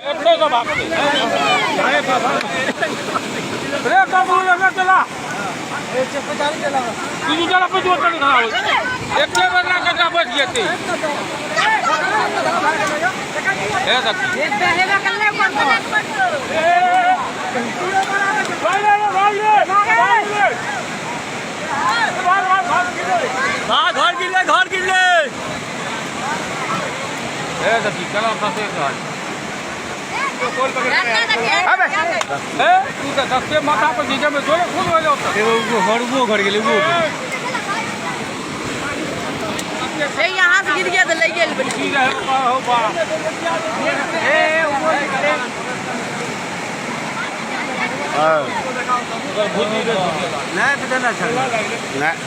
एते के भागते रे बाबू लगा चला तू जरा पे जो चल रहा हो एके बेर ना ककरा बच जेतै हे देख घर गिरले, घर गिरले। हे देखी केना फंसे छै। ए तू तऽ दस्ते माथा पर जीजे में जोरे खून होइल ओतऽ। एगो घर, वो घर गेलै वो। यहाँ से गिर गया तो ले गेल। की रहे हो बा। नहीं पता ना चल नहीं।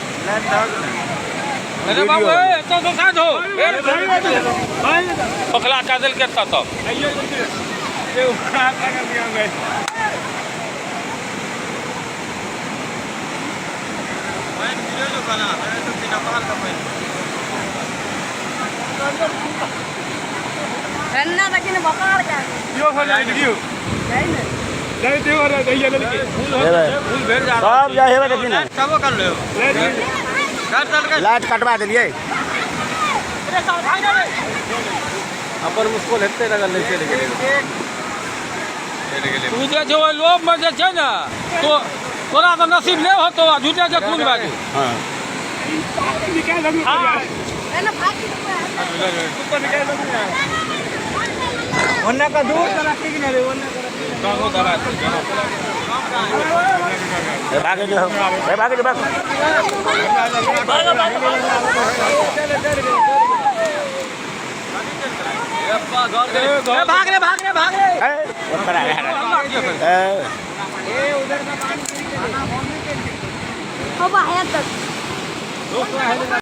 अरे बाबू, ए एतऽ से साँझ हो पकड़ा का देल के तब रन्ना देखी ने बकार का फूल भेल जा सब जाइ हेबै देखी ने। सबो कर ले। लाइट कटवा देलियै। अपन मुस्कुल हेतै लगल नहीं चलि गेलै। तू जे छै ओहि लोभ में जे छै ने तो तोरा तऽ नसीब नहि होतौ आ झूठे के खून भए गेल। हाँ। ना भागी। ओन्ने का दूर का रखी कि नहीं रे, ओन्ने का रखी। कांगो दरा ए भागे जो, ए भागे जो, भाग। भाग रे, भाग रे, भाग रे। ए ओकरा ए हो बा है तक।